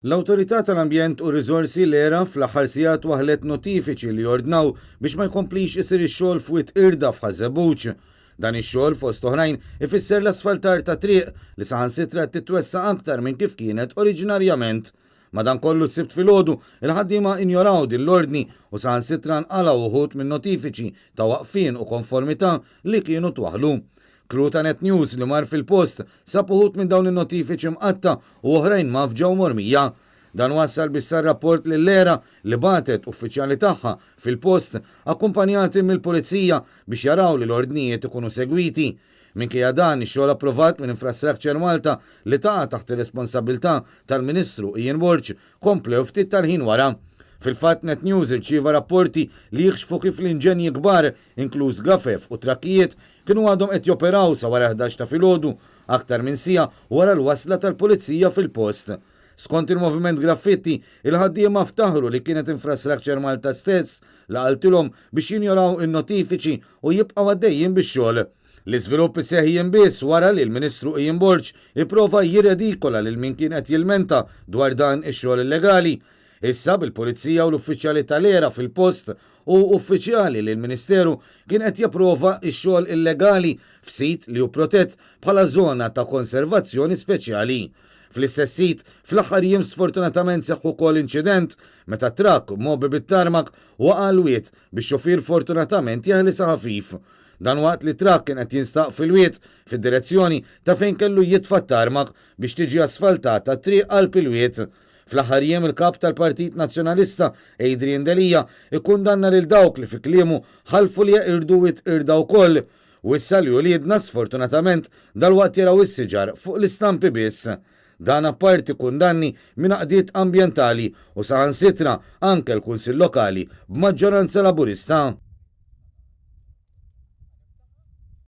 L-Awtorità tal-Ambjent u r-Riżorsi, l-ERA, fl-aħħar sigħat waħħlet notifiċi li jordnaw biex ma jkomplix isir ix-xogħol f'Wied Qirda f'Ħaż-Żebbuġ. Dan ix-xogħol, fost oħrajn, ifisser l-asfaltar ta' triq li saħansitra qed titwessa' aktar minn kif kienet oriġinarjament. Madankollu s-Sibt filgħodu, il-ħaddiema injoraw din l-ordni u saħansitra nqalgħu uħud min-notifiċi ta' waqfien u konformità li kienu twaħħlu. Crew ta' Net News li mar fil-post sab uħud minn dawn in-notifiċi mqatta' u oħrajn mgħaffġa u mormija. Dan wassal biex sar rapport lill-ERA li bagħtet uffiċjali tagħha fil-post akkumpanjati mill-Pulizija biex jaraw li l-ordnijiet ikunu segwiti. Minkejja dan, ix-xogħol approvat minn Infrastructure Malta li taqa' taħt ir-responsabbiltà tal-Ministru Ian Borg komplew ftit tal-ħin wara. Fil-fatt Net News irċieva rapporti li jikxfu kif l-inġenji kbar, inkluż gafef u trakkijiet, kienu għadhom qed joperaw sa wara 11 ta' filgħodu, aktar minn siegħa wara l-wasla tal-Pulizija fil-post. Skont il-Moviment Graffitti, il-ħaddiema ftaħru li kienet Infrastructure Malta stess li qaltilhom biex jinjoraw in-notifiċi u jibqgħu għaddejjin bix-xogħol. L-iżvilupp iseħħ jiem biss wara li l-Ministru Ian Borg ipprova jirredikola lil min kien qed jilmenta dwar dan ix-xogħol illegali. Issa, bil-Pulizija u l-uffiċjali tal-ERA fil-post u uffiċjali li l-Ministeru kien qed japprova x-xogħol illegali f'sit li hu protett bħala żona ta' konservazzjoni speċjali. Fl-istess sit, fl-aħħar jiem sfortunatament seħħ ukoll inċident meta trakk mgħobbi bit-tarmak waqa' għall-wied bix-xufier fortunatament jeħlisha ħafif. Dan waqt li trakk kien qed jinstaq fil-wied fid-direzzjoni ta' fejn kellu jitfa' t-tarmak biex tiġi asfaltata t-triq qalb il-wied. Fl-aħħar jiem il-Kap tal-Partit Nazzjonalista, Adrian Delia, ikkundanna lil dawk li fi kliemu ħalfu li jeqirdu Wied Qirda wkoll. Wissa li uliedna sfortunatament dalwaqt jaraw is-siġar fuq l-istampi biss. Dan apparti kundanni minn għaqdiet ambjentali u saħansitra anke l-Kunsill Lokali b'maġġoranza Laburista.